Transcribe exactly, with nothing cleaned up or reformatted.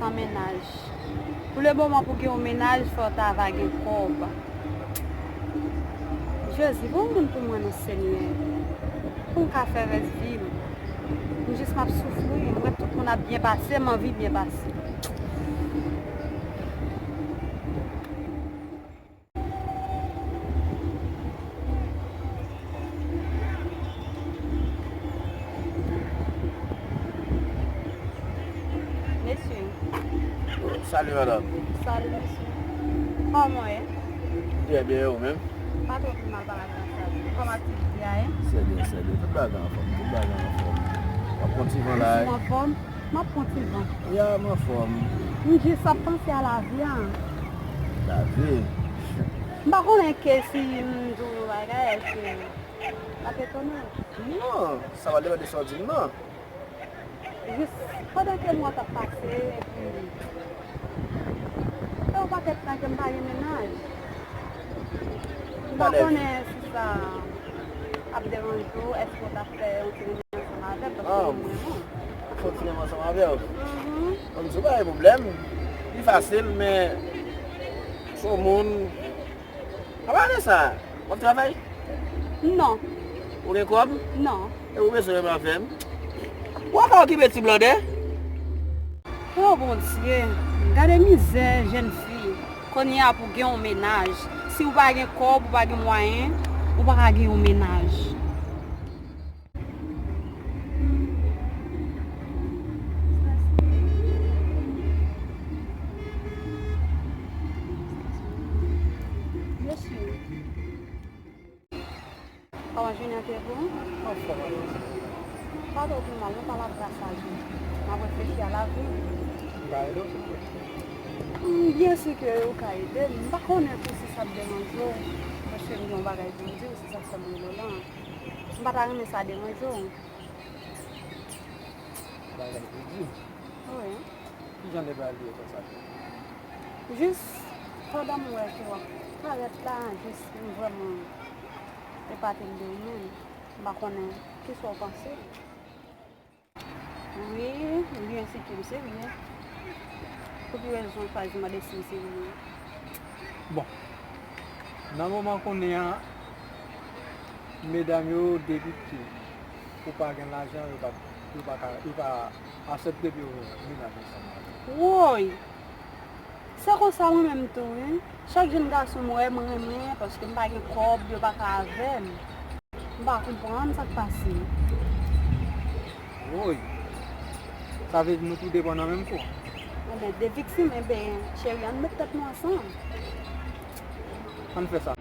An mennaj. Pou le moman, pou gen yon mennaj, fò w ta va gen kòb. Jezi, voye yon moun pou mwen, non, Senyè. Pou m ka fè rès vi m. M jis m ap soufri. M wè tout moun ap byen pase, m anvi byen pase. Mesye. Oh, salut, madame. Salut, mesye. Kòman w ye? Byen, byen, ou menm? Pa twò pi mal, pa la gras a Dye. Kòman aktivite a ye? Se byen, se byen. Tout bagay anfòm, tout bagay anfòm. W ap pran ti van la, wi. Ou anfòm? M ap pran ti van. Ya, m anfòm. M jis ap panse a lavi a. Lavi? M pa konnen ke si m di w yon bagay, èske l ap etone w? Non, sa va depann de sa w di m nan. Jis pandan ke mwa t ap pase, epi fè yon pakèt tan ke m pa gen mennaj. M pa konnen si sa ap deranje w, èske w t ap fè yon ti renmen ansanm avè m, paske m renmen w. Fè yon ti renmen ansanm avè w? Mhm. Bon, m di w pa gen pwoblèm, li fasil, men se yon moun, apa de sa, w ap travay? Non. Ou gen kòb? Non. E ou bezwen renmen avè m? Ou pa ka okipe ti blòdè? Oh, Bondye, gade mizè jèn fi. Kounye a pou gen yon mennaj. Si w pa gen kòb, ou pa gen mwayen, ou pa ka gen yon mennaj. Mesye. Kòman jounen an te ye pou ou? Anfòm, anfòm. Pa twò pi mal, non, pa la gras a Dye. M ap reflechi a lavi. M ka ede w, silvouplè? Mm, byen si ke ou ka ede m. M pa konnen tou si sa ap deranje w, paske m gen yon bagay pou m di w, se sa k fè m rele w la. M pa ta renmen sa deranje w. Bagay pou di. Wi. Ki jan de bagay li ye konsa? Jis pandan m wè ke w ap parèt la, jis m vrèman epate m de ou menm. M pa konnen kisa w panse. Wi, byen si ke m serye. Pou ki rezon w chwazi mande si m serye? Bon, nan moman kounye a, medam yo, depi ke ou pa gen lajan, yo pa, yo pa ka, yo pa aksepte pou yo mennaj ansanm avè w. Woy! Se konsa mwen menm tou, wi. Chak jèn gason m wè, m renmen, paske m pa gen kòb, yo pa ka avè m. M pa konprann sa k pase. Woy! Sa vle di nou tou de pran nan menm kou? Enben, de viktim, enben, cheri, ann met tèt nou ansanm. Ann fè sa.